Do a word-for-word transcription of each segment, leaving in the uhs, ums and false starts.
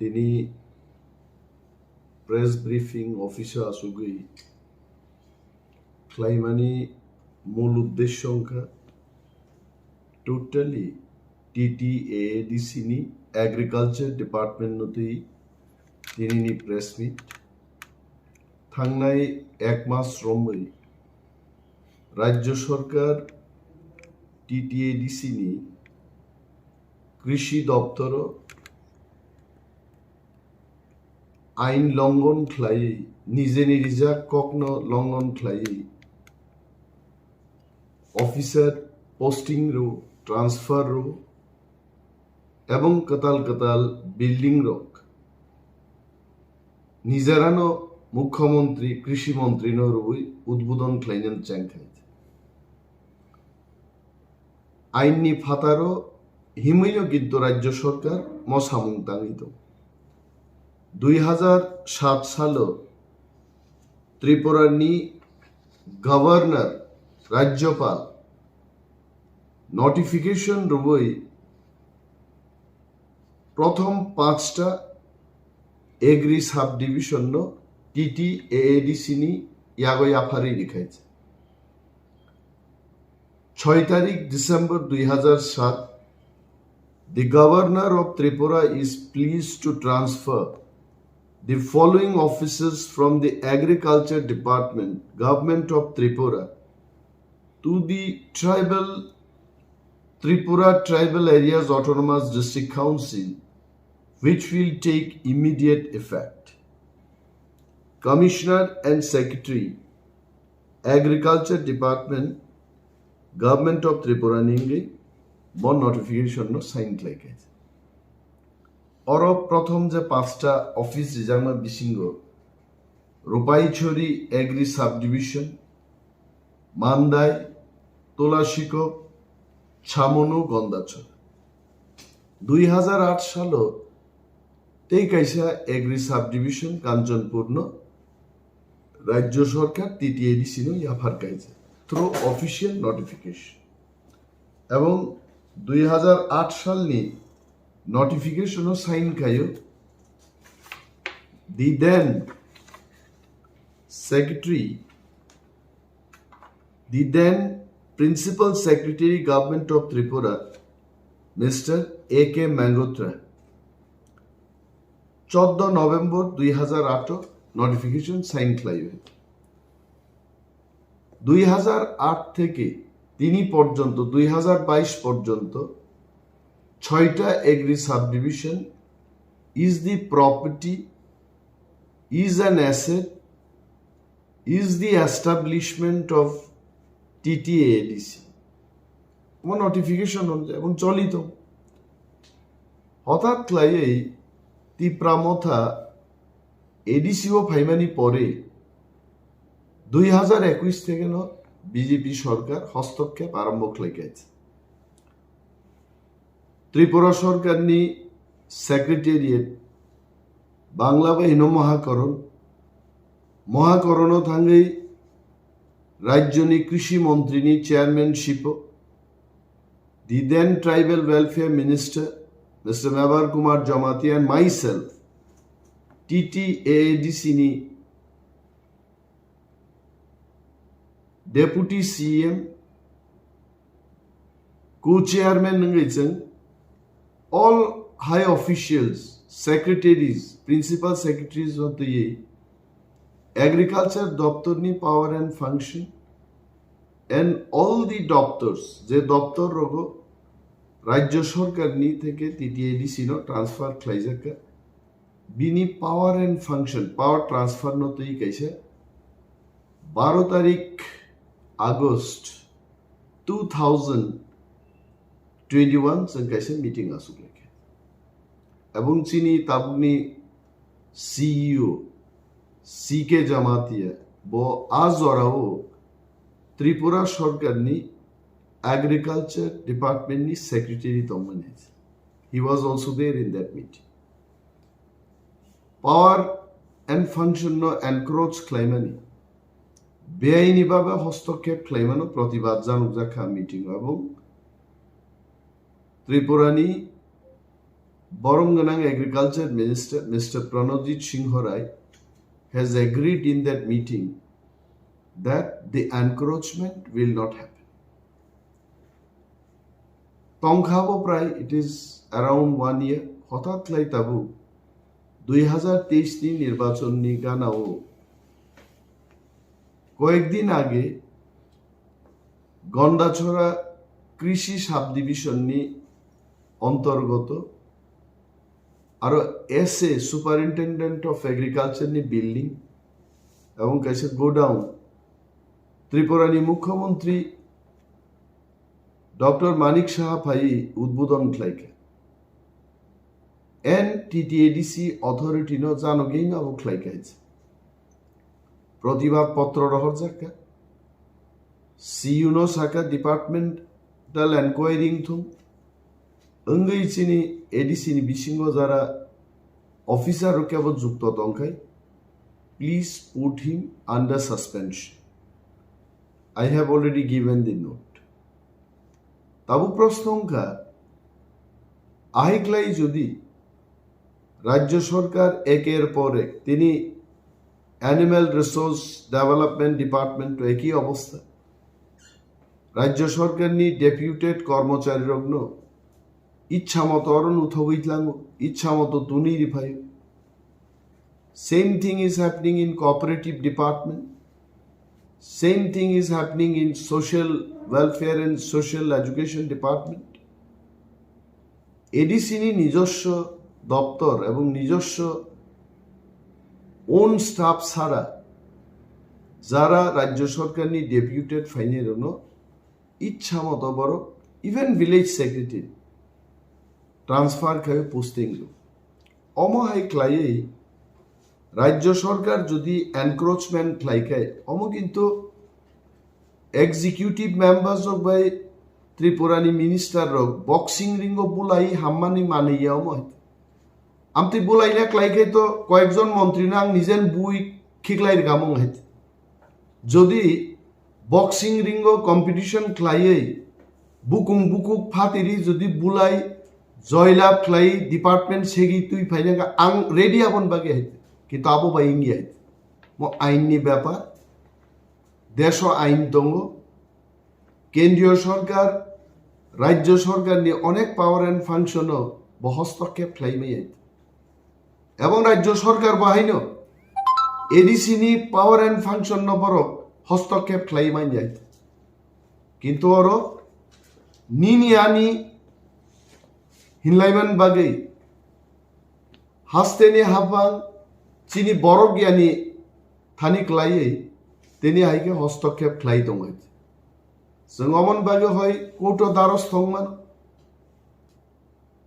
Tini press briefing office o achugwi khlaimani mul uddesyo wngkha totally T T A A D C ni agriculture department no twi tinini press meet. Thangnai ek mas romwi Rajya Sarkar T T A D C ni Krishi Doptoro ain longon khlaiwi, nijeni rijak kokno longon khlaiwi, officer posting rw, transfer rw, ebong kwtal kwtal building rok nijarano mukhyamantri, krishi mantri no rwwi udbodon khlainani chengkha. Ain ni phataro himwino kintu Rajya Sarkar mo samung tangwi tongo. Dui hazar sat salo Tripura ni Governor, Rajyapal notification rwwi prothom panchta agri subdivision no T T A A D C ni yago yapharwi rikhaijak. Choi tarik December dui hazar sat, the Governor of Tripura is pleased to transfer the following offices from the Agriculture Department, Government of Tripura, to the tribal Tripura Tribal Areas Autonomous District Council, which will take immediate effect. Commissioner and Secretary, Agriculture Department, Government of Tripura ni wngwi bo notification no sign khlaikha. Oro prothom je panchta office rijakma bisingo Rupaichori Agri Subdivision, Mandai, Tulashikok, Chamonu, Gondachor. Dui hazar aat salo tei kaisa Agri Subdivision Kanchanpur no Rajya Sarkar T T A D C no yaphar kaijak through official notification. Ebong dui hazar aat salni notification o sign khaio the then secretary, the then Principal Secretary, Government of Tripura, Mister A K Mangotra. Choddo November dui hazar aat notification sign khlaio. Dui hazar aat theke tini porjonto, dui hazar bais porjonto, choita agri subdivision is the property, is an asset, is the establishment of T T A A D C. Mo notification on ebong cholito. Hothat khlaiwi Tipra Motha A D C o phaimani pore dui hazar ekush theke no B J P sorkar hostokkhep arombo khlaikha. Tripura sorkarni secretariat, Bangla bai hino Mohakaran, Mohakaran o thangwi rajyoni krishi montrini chairmanship o the then tribal welfare minister Mister Mebar Kumar Jamatia and myself, T T A A D C ni Deputy C M, Co-chairman wngwi chwng all high officials, secretaries, principal secretaries no twiwi agriculture doptorni power and function and all the doptors, je doptor rogo rajya sorkarni theke T T A D C no transfer khlaijakha, bini power and function, power transfer no twi kaisa baro tarik August two thousand twenty-one chwng kaisa meeting asuk laikha. Ebong chini tabukni C E O C K Jamatia bo a jorao Tripura sorkarni Agriculture Department ni secretary tongmani. He was also there in that meeting. Power and function no encroach khlaimani, beaini babe hostokkhep khlaimano protibad janukjakha meeting o, ebong Tripurani Borom Ganang Agriculture Minister Mister Pranojit Singh Rai has agreed in that meeting that the encroachment will not happen. Tongkha bo prai it is around one year, hothat khlai tabuk dui hazar teis ni nirbachon ni gana o koyek din age Gondachora Krishi Subdivision ni ontorgoto aro S A, Superintendent of Agriculture ni building ebong kaisa godown Tripura ni Mukhyamantri Doctor Manik Saha phai udbodon khlaikha. And T T A D C authority no janogwi abo khlaikha. Protibad potro rohorjakha. C U no sakha departmental enquiry wngthung. Wngwi chini A D C ni bisingo jara officer rok kebo jukto tongkhai, please put him under suspension. I have already given the note. Tabuk proshno wngkha, ahiklai jodi Rajya Sarkar eker por ek tini Animal Resource Development Department to eki obostha. Rajya Sarkar ni deputed kormochari rokno ichha moto oro nuthogwi tlango, ichha moto tunwi riphaio. Same thing is happening in cooperative department. Same thing is happening in social welfare and social education department. A D C ni নিজস্ব দপ্তর এবং নিজস্ব own staff ছাড়া যারা রাজ্য সরকারনি deputed final ইচ্ছা মতো বড়, even village secretary transfer খাবে পোস্টিং। অমো হাই ক্লাইয়ে রাজ্য সরকার যদি এনক্রোচমেন্ট ক্লাইকায়, অমো কিন্তু এক্সিকিউটিভ মেম্বার্স অফ বাই ত্রিপুরানি মিনিস্টার রক বক্সিং রিঙ্গো বুলাই হাম্মানি মানিয়া অমো হাই। আমতি বুলাইলে ক্লাইকায় তো কয়েকজন মন্ত্রী না আং নিজেন বুই খিকলাই রিগামো high. Jodi boxing ring o competition khlaiwi bukung bukuk phatiri jodi bulai joylab khlai department segwi twi phaina kha ang ready aboni bagwi hai. Kintu abo bai wngya hai. Mo ain ni bepar, desho ain tongo, kendriyo sorkar, rajyo sorkar ni onek power and function o bo hostokkhep khlai maya. Ebong rajyo sorkar bo haino A D C ni power and function no borok hostokkhep khlai manya. Kintu oro nini ani hinlaiman bagwi hasteni hapang chini borok yani thani khlaiwi tini hai khe hostokkhep khlai tongo. Chwng omon bagwi hoi court o daros thongmano.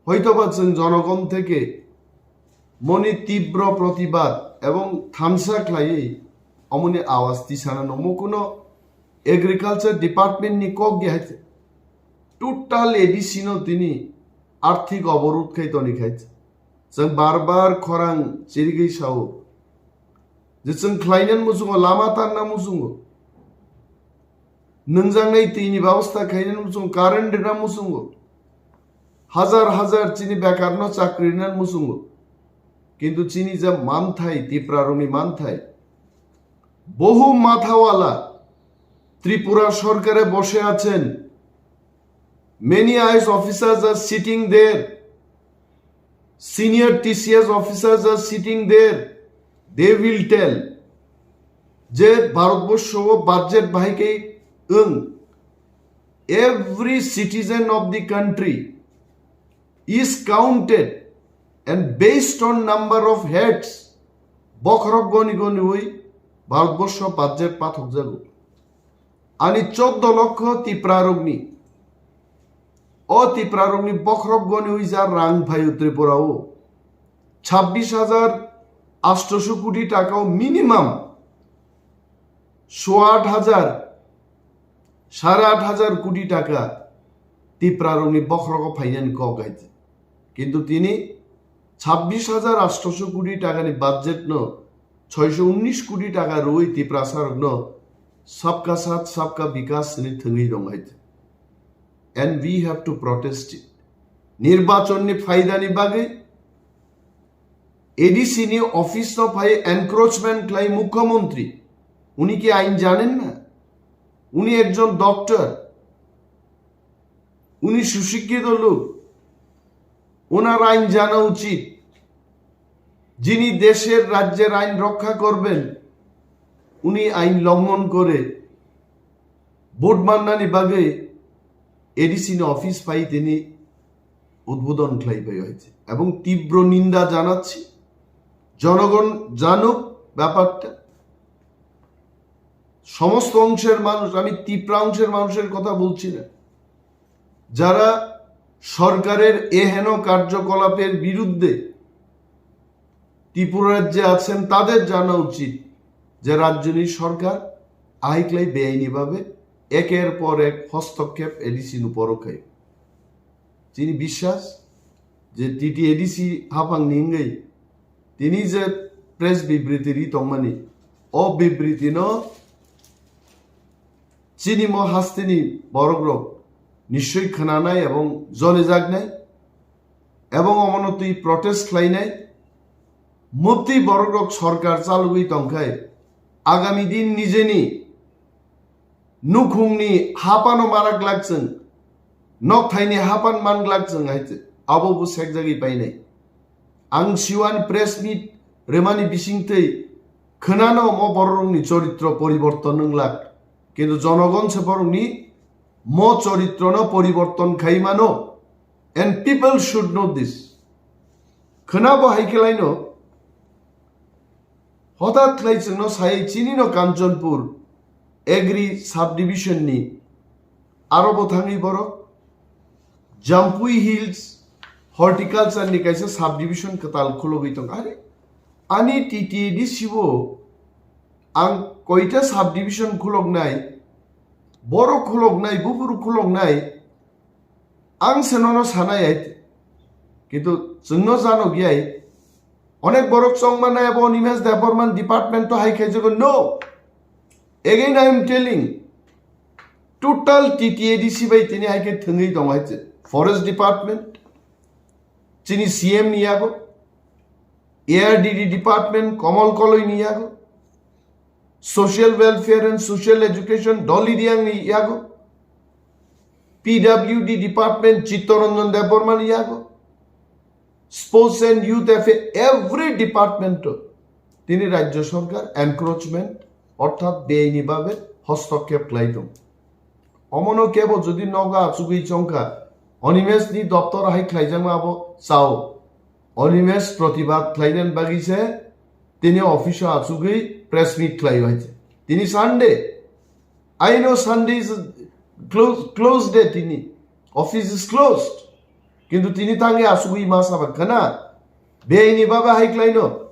হয়তোবা chwng জনগণ থেকে moni tibro protibad ebong thansa khlaiwi omoni awas tisana nongmo kuno agriculture department ni kok ya hai. Total A D C no tini arthik oborod khai toni khai. Chwng bar bar khorang chirigwi sao je chwng khlainan muchungo, lama tanna muchungo, nwngjaknai twi ni babostha khainani muchungo, current rwna muchungo, hajar hajar chini bekar no chakri rwna muchungo. Kintu chini je manthai, Tipra rokni manthai, বহু মাথাওয়ালা ত্রিপুরা সরকারে বসে আছেন। Many I A S officers are sitting there. Senior T C S officers are sitting there. They will tell je Bharatborsho o budget bahai khe wng. Every citizen of the country is counted and based on number of heads, bokhorok goni goni wi Bharatborsho budget pathok jago. Ani choddo lokho Tipra rokni, o Tipra rokni bokhorok goni wi ja rang phaio Tripura o, chabbish hajar atsho koti taka o minimum soat hajar, sare at hajar koti taka Tipra rokni bokhorok o phainani kok hai. Kintu tini chabbish hajar atsho koti taka ni budget no soisho unnish koti taka rwi Tiprasa rokno Sabka Saath Sabka Vikas ni thwngwi rong hai. And we have to protest it. Nirbachon ni phaida ni bagwi A D C ni office no phai encroachment khlai mukhyamantri. Uni ki ain janen na? Uni ekjon doctor. Uni susikkito lok. Onar ain jana uchit. Jini desher rajyer ain rokkha korben, uni ain longhon kore vote mannani bagwi A D C ni office phai tini উদ্বোধন khlai pai hoiche. এবং তীব্র নিন্দা জানাচ্ছি। জনগণ জানুক ব্যাপারটা। সমস্ত অংশের মানুষ, আমি তিপ্রা অংশের মানুষের কথা বলছি না, যারা সরকারের এহেন কার্যকলাপের বিরুদ্ধে ত্রিপুরা রাজ্যে আছেন, তাদের জানা উচিত যে রাজ্যনি সরকার আইক্লাই বেআইনিভাবে একের পর এক হস্তক্ষেপ এডিসি উপরও খায়। Chini biswas je T T A D C haphang ni wngwi tini je press bibriti ri tongmani, o bibriti no chini mo hasteni borok rok nischoi khwnanai ebong jolijaknai ebong omono twi protest khlainai. Mubtwi borok rok sorkar chalogwi tongkhai, agami din nijeni nukhungni hapano mara glak chwng, nokthaini hapan man glak chwng hai chwng, abo bo sekjagwi painai. Ang siwan press meet remani bisingtwi khwnano mo bororokni choritro poriborton wnglak, kintu jonogon se borokni mo choritrono poriborton khai mano, and people should know this. Khwnabo hai khe laino Hothat khlai chwngno sai chini no Kanchanpur Agri Subdivision ni aro bo thangwi borok Jampui Hills Horticulture ni kaisa subdivision kwtal khulogwi tong. Are, ani T T A D C o ang koita subdivision khuloknai, borok khuloknai, buphuru khuloknai, ang se nono sanai ai, kintu chwngno jano giyai. Onek borok chongma nai abo Animesh Debbarma department to hai khai jago. No. Again I am telling, total T T A D C bai tini hai khe thwngwi tongo hai se. Forest department, chini C M ni yago, A R D D department, Kamal Koloi ni yago, Social Welfare and Social Education, Dolly Riang ni yago, P W D department, Chittaranjan Debbarma ni yago, Sports and Youth Affair, every department o tini rajya sarkar encroachment orthat beaini bhabe hostokkhep khlai tong. Omono kebo jodi nogo achugwi chongkha, Animesh ni doptor hai khlaijakma abo chao. Animesh protibad khlainani bagwi se tini office o achugwi press meet khlai hai se. Tini Sunday, I know Sunday is close, close day tini. Office is closed. Kintu tini tangwi asugwi ma saba khana. Beaini baba hai khlaino.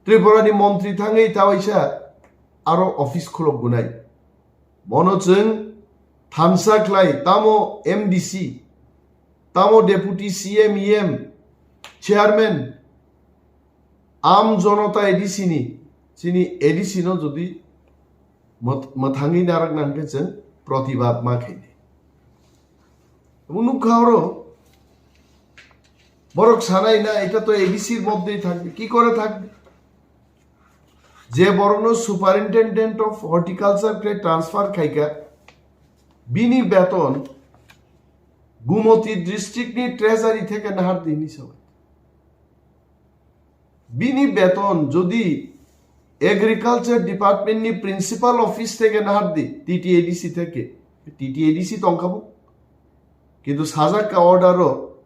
Tripura ni montri thangwi tawaisa aro office khulok gunai. Bono chwng thansa khlai tamo M D C, tamo deputy C M, E M, chairman, Am Janata A D C ni, chini A D C no jodi mwth-, mwthangwi narak nang khe chwng protibad ma khaidi. Abo nukha oro borok sanai na, eta to A D C r moddhei thakbe, ki kore thakbe? Je borokno Superintendent of Horticulture khe transfer khaikha, bini beton Gumoti district ni treasury theke nahar di hinwi sabai. Bini beton jodi Agriculture Department ni Principal Office theke nahar di, T T A D C theke, T T A D C tongkha bo. Kintu sajak ka order o,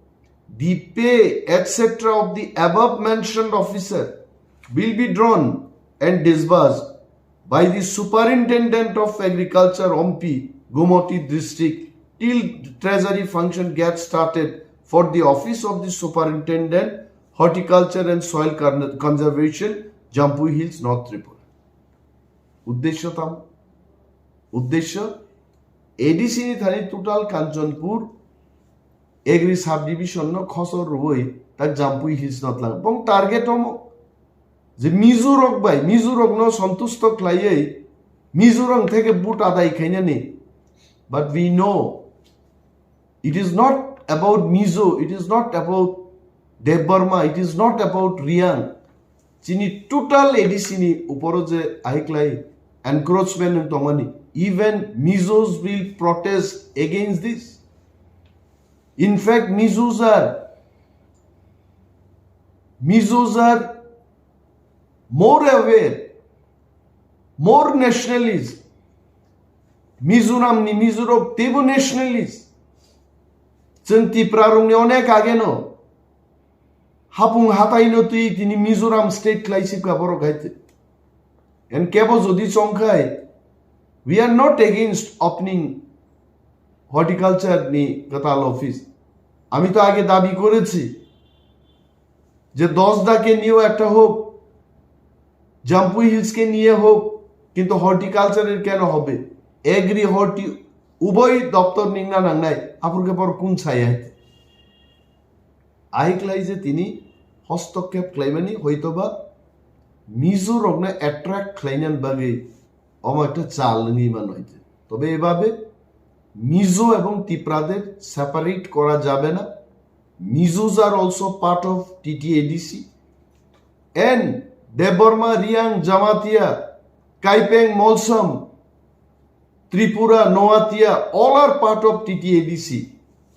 the pay, et cetera of the above mentioned officer will be drawn and disbursed by the Superintendent of Agriculture, Ompi, Gumoti District, till treasury function gets started for the Office of the Superintendent, Horticulture and Soil Con-, Conservation, Jampui Hills, North Tripura. Uddesho tam? Uddesho A D C ni thani total Kanchanpur Agri Subdivision no khosor rwui tak Jampui Hills no tlang. Bong target omo je Mizo rok bai, Mizo rok no santusto khlaiwi Mizo rok theke vote adai khainani. But we know it is not about Mizo, it is not about Debbarma, it is not about Riang. Chini total A D C ni uporo je ahiklai encroachment wng tongmani, even Mizos will protest against this. In fact, Mizos are, Mizos are more aware, more nationalist. Mizoram ni Mizorok teibo nationalist. Chwng Tipra rokni onek ageno hapung hatai no twi tini Mizoram state khlai sibkha borok hai. En kebo jodi chongkhai, we are not against opening horticulture ni kwtal office. আমি তো আগে দাবি করেছি যে দশদাকে নিয়েও একটা হোক, জাম্পুই হিলসকে নিয়ে হোক, কিন্তু হর্টিকালচারের কেন হবে? এগ্রি হর্টি উভয় দপ্তর নিংনা নাংনাই, আফুরকে পর কোন ছায়া? Ahiklai je tini hostokkep khlaimani hoitoba Mizo rokno attract khlainani bagwi omo ekta chal wngwi mano hwnkhe. তবে এভাবে মিজো এবং তিপ্রাদের সেপারেট করা যাবে না। Mizos are also part of T T A D C. And Debbarma, Riang, Jamatia, Kaipeng, Molsom, Tripura, Noatia, all are part of T T A D C.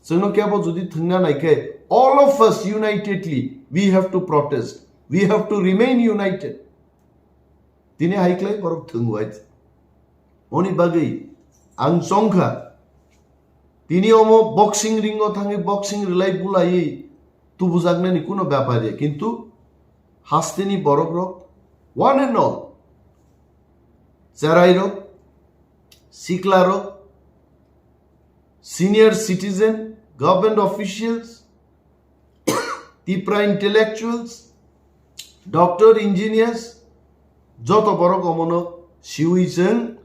Chwngno kebo jodi thwngna naikhe, all of us unitedly, we have to protest. We have to remain united. Tini hai khlai borok thwngwai. Oni bagwi ang chongkha. Tini omo boxing ringo thangwi boxing rwlai bulaiwi tubujaknani kuno bepar ya. Kintu hasteni borok rok, one and all, cherai rok, sikla rok, senior citizen, government officials, Tipra intellectuals, doctor, engineers, joto borok omono siwi chwng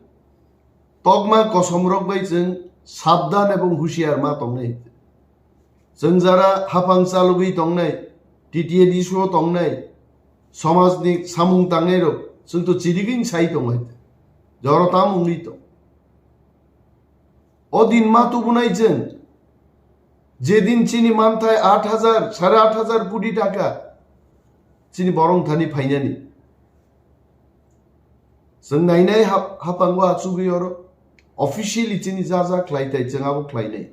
tokma kosom rok bai chwng sabdan ebong husiar ma tongnai. Chwng jara haphang chalugwi tongnai, T T A D C o tongnai, somajni samung tangnai rok chwng to chirigwing sai tongo hai. Joro tam wngwi tong. O din ma tubunai chwng, je din chini manthai aat hajar, sare aat hajar koti taka chini borong thani phainani. Chwng nainai hap-, hapango achugwi oro officially chini ja ja khlai tai chwng abo khlainai.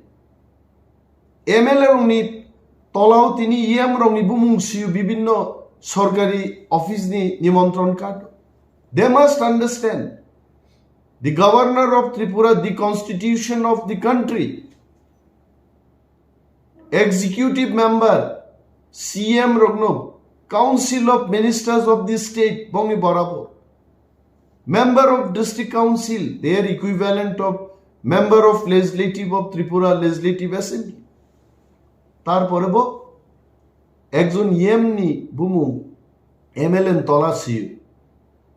M L A rokni tolao tini E M rokni bumung siyo bibinno sorkari office ni nimontron card. They must understand the governor of Tripura, the constitution of the country, executive member, C M rokno, council of ministers of the state, bongni borabo. Member of district council, their equivalent of member of legislative of Tripura Legislative Assembly. Tarpore bo ekjon E M ni bumung M L A ni tola siyo.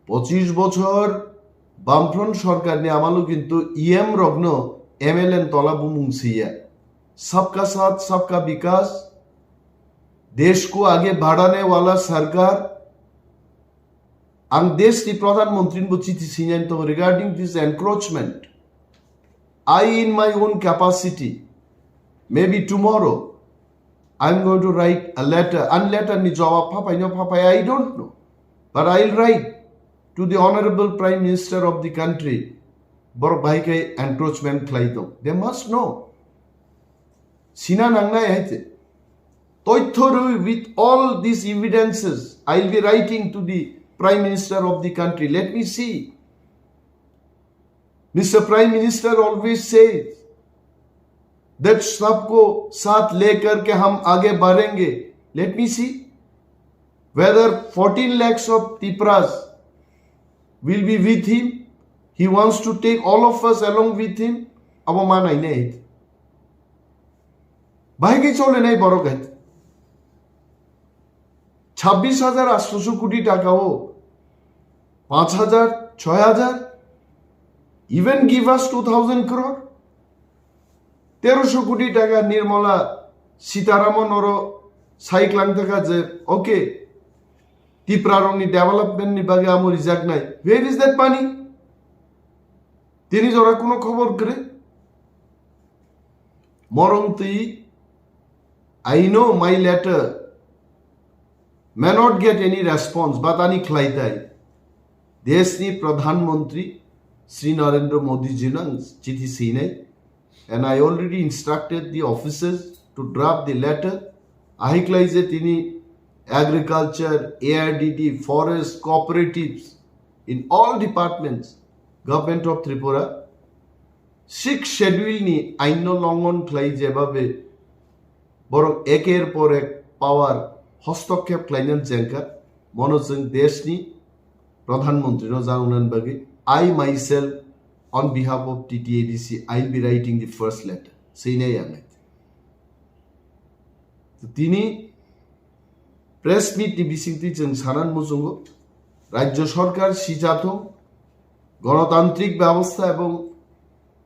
Pochish bochor Bamfront sorkar ni amalo kintu E M rokno M L A ni tola bumung siya. Sabka saath, sabka bikas, desh ko aage badhane wala sarkar. Ang desh ni Pradhan Mantri ni bo chithi sinai tong regarding this encroachment. I, in my own capacity, maybe tomorrow, I'm going to write a letter. An letter ni jawab phapai no phapai, I don't know. But I'll write to the Honorable Prime Minister of the country. Borok bahai khe encroachment khlai tong. They must know. Sina nangnai hai te. Toitho rwi with all these evidences, I'll be writing to the Prime Minister of the country. Let me see. Mister Prime Minister always says that सबको साथ लेकर के हम आगे बढ़ेंगे. Let me see whether fourteen lakhs of Tipras will be with him. He wants to take all of us along with him. Abo ma nainai. Bahai khe cholenai borok hai. Chhabbish hajar atsho koti taka o panch hajar, choi hajar, even give us two thousand crore. Terosho koti taka Nirmala Sitharaman oro sai klang taka je, okay, Tipra rokni development ni bagwi amo rijaknai. Where is that money? Tini jora kuno khobor kwrwi. Morong twi I know my letter may not get any response, but ani khlaitai. Deshni Pradhan Mantri Sri Narendra Modi jinang chithi sinai, and I already instructed the officers to draft the letter. Ahiklai je tini agriculture, A R D D, forest, cooperatives, in all departments, Government of Tripura, Sixth Schedule ni ain no longon khlai jebabe borok eker por ek power hostokkhep khlainani jengkha, mono chwng deshni Pradhan Mantri no janani bagwi I myself on behalf of T T A D C I will be writing the first letter. Seinai ang. Tini press meet ni bisingtwi chwng sanan muchungo, Rajya Sarkar sijathung, Ganatantrik Byabostha ebong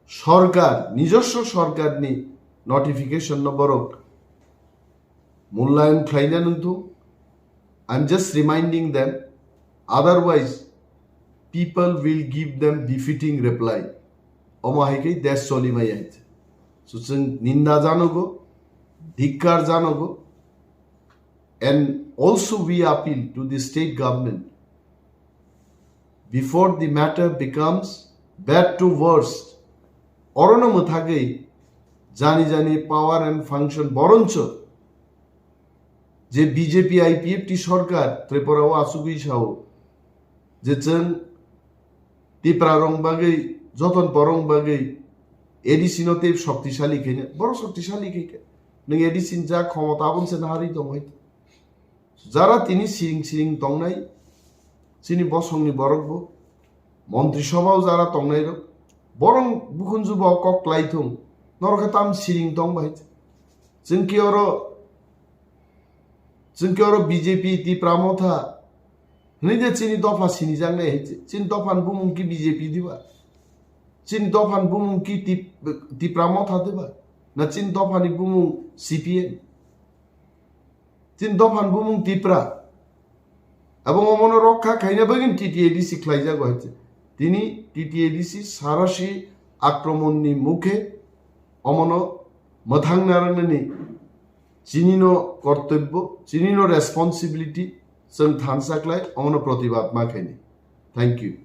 Sarkar, nijoswo sarkarni notification no borok mullayon khlaina nungthung. I'm just reminding them, otherwise people will give them befitting reply. Omo hai khe desh choli maya hai. So chwng ninda janogo, dhikkar janogo, and also we appeal to the state government before the matter becomes bad to worse. Orono mwthagwi jani jani power and function boroncho je B J P I P F T sarkar Tripura o asugwi sao je chwng Tipra rong bagwi, joton porong bagwi A D C no tei shoktisali khaina, borok shoktisali khaikha. Nwng A D C ni ja khomota aboni se nahari tong hai. Jara tini siring siring tongnai, chini bosongni borok bo, Montri Sobha o jara tongnai rok, borong bukhunju bo kok klai thung, norok khe tam siring tong bai. Chwng khe oro, chwng khe oro B J P Tipra Motha, hwnwi de chini dopha sinijaknai hai, chini dopha ni bumung khe B J P diba? Chini dopha ni bumung khe Tip-, Tipra Motha diba? Na chini dopha ni bumung C P M? Chini dophan bumung Tipra. Abo omono rokha khaina bagwi T T A D C khlaijago hai. Tini T T A D C sarasi akromonni mukhe omono mwthang narwknani chinino kortobbo, chinino responsibility, chwng thansa khlai omono protibad ma khaini. Thank you.